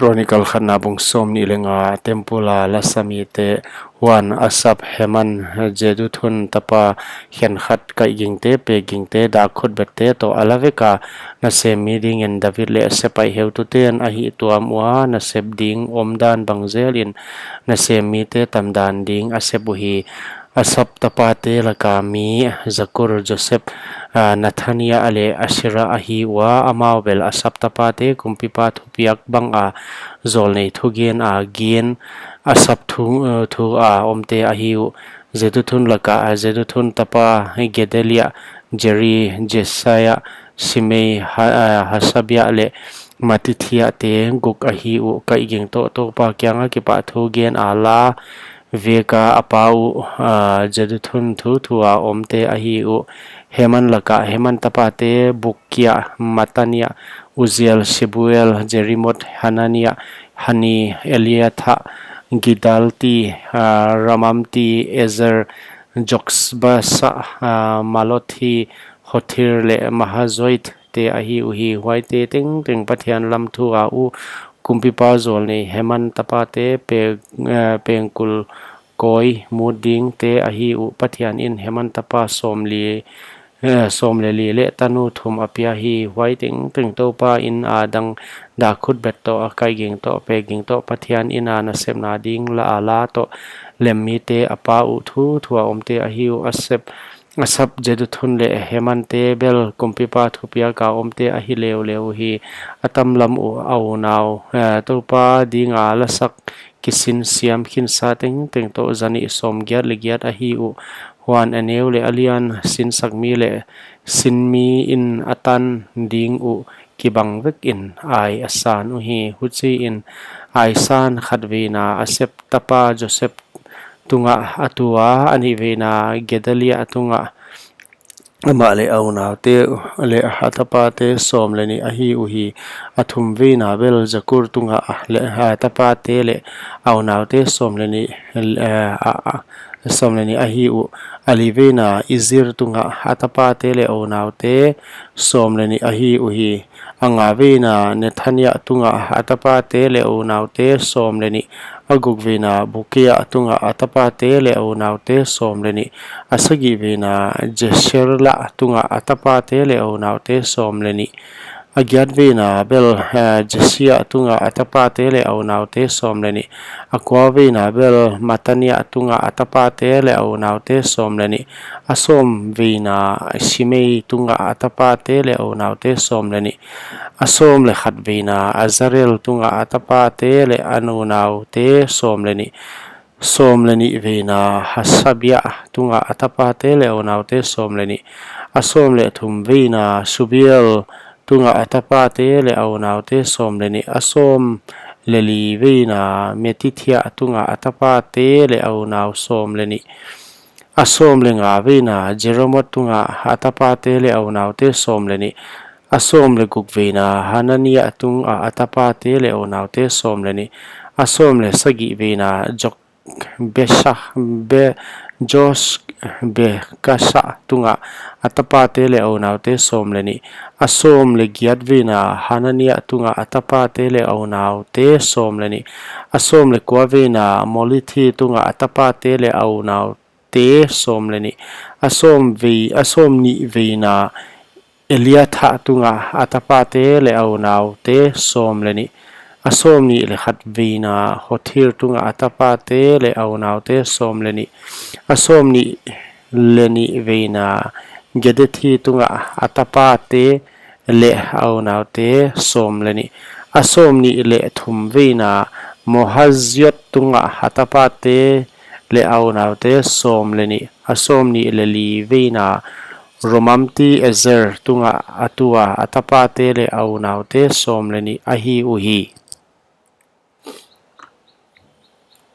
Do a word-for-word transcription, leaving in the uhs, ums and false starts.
Kronikal khatna bung sawmnih leh nga. Tempul a lasa mite. Huan Asap, Heman, Jeduthun tapa, khenkhat kaihgingte, pekgingte, dak khutbette toh a la vek a, nasem mi dingin David leh sepaih heutute'n a hihtuam ua, nasep ding omdan bang zelin nasem mite tamdan ding a sep uhi. Asap tapate laka mi Zakur, Joseph, ah, Nathania leh Asira ahi ua, amau bel Asap tapate kumpipa thupiak banga zawlnei thugen a gen, Asap thu, eh, thu a omte ahi uh. Jeduthun laka, ah, Jeduthun tapa Gedalia, Jeri, Jesaia, Simei, Ha-, ah, Hasabia leh Matithia te guk ahi uh. Kaihging toh Toupa kianga kipahthu gen a la vek a, a pa uh, ah, Jeduthun thu thu a omte ahi uh. Heman laka, Heman tapate Bukia, Matania, Uziel, Sebuel, Jerimoth, Hanania, Hani, Eliatha, Gidalti, ah, Ramamti, Ezer, Joksbasa, ah, Malothi, Hothir leh Mahazoit te ahi uhi. Huaite tengteng Pathian lam thu a uh, kumpipa zawlnei Heman tapate pe-, eh, pengkul kawi mut dingte ahi uh. Pathian in Heman tapa sawmli, eh, sawm leh li leh tanu thum a pia hi. Huai tengteng Toupa in a dang dak khutbet toh, a kaihging toh, pekging toh, Pathian in a nasepna ding la a la toh lem mite a pa uh thu thu a omte ahi uh. Asep, Asap, Jeduthun leh Heman te bel kumpipa thupiak a omte ahi leuleu hi. A tam lam uh a unau, eh, Toupa dinga lasak kisin siam khinsa tengteng toh zanih sawmgiat leh giat ahi uh. Huan a neu leh a lian sinsak mi leh sin mi in a tan ding uh kibang vekin ai a san uhi. Huchiin ai san khatveina Asep tapa Joseph tunga a tu a, a nihveina Gedalia tunga, amah leh a unaute leh a tapate sawm leh nih ahi uhi. A thumveina bel Zakur tunga leh a tapate leh a unaute sawm leh nih, eh, a, a, sawm leh nih ahi uh. A liveina Izir tunga a tapate leh a unaute sawm leh nih ahi uhi. A ngaveina Nethania tunga a tapate leh a unaute sawm leh nih. A gukveina Bukia tunga a tapate leh a unaute sawm leh nih. A sagihveina Jesirla tunga a tapate leh a unaute sawm leh nih. A giatveina bel, eh, Jesia tunga a tapate leh a unaute sawm leh nih. A kuaveina bel Matania tunga a tapate leh a unaute sawm leh nih. A sawmveina Simei tunga a tapate leh a unaute sawm leh nih. A sawm leh khatveina Azarel tunga a tapate leh a unaute sawm leh nih. Sawm leh nihveina Hasabia tunga a tapate leh a unaute sawm leh nih. A sawm leh thumveina Subiel tunga a tapate leh a unaute sawm leh nih. A sawm leh liveina Metithia tunga a tapate leh a unau sawm leh nih. A sawm leh ngaveina Jeremot tunga a tapate leh a unaute sawm leh nih. A sawm leh gukveina Hanania tunga a tapate leh a unaute sawm leh nih. A sawm leh sagihveina Jok Besha, Be, Josh Bekasha tunga a tapate leh a unaute sawm leh nih. A sawm leh giatveina Hanania tunga a tapate leh a unaute sawm leh nih. A sawm leh kuaveina Molithi tunga a tapate leh a unaute sawm leh nih. A sawm vei, a sawm nihveina Eliatha tunga a tapate leh a unaute sawm leh nih. A sawm nih leh khatveina Hothir tunga a tapate leh a unaute sawm leh nih. A sawm nih leh nihveina Gedethi tunga a tapate leh a unaute sawm leh nih. A sawm nih leh thumveina Mohaziot tunga a tapate leh a unaute sawm leh nih. A sawm nih leh liveina Romamti Ezer tunga a tua a tapate leh a unaute sawm leh nih ahi uhi.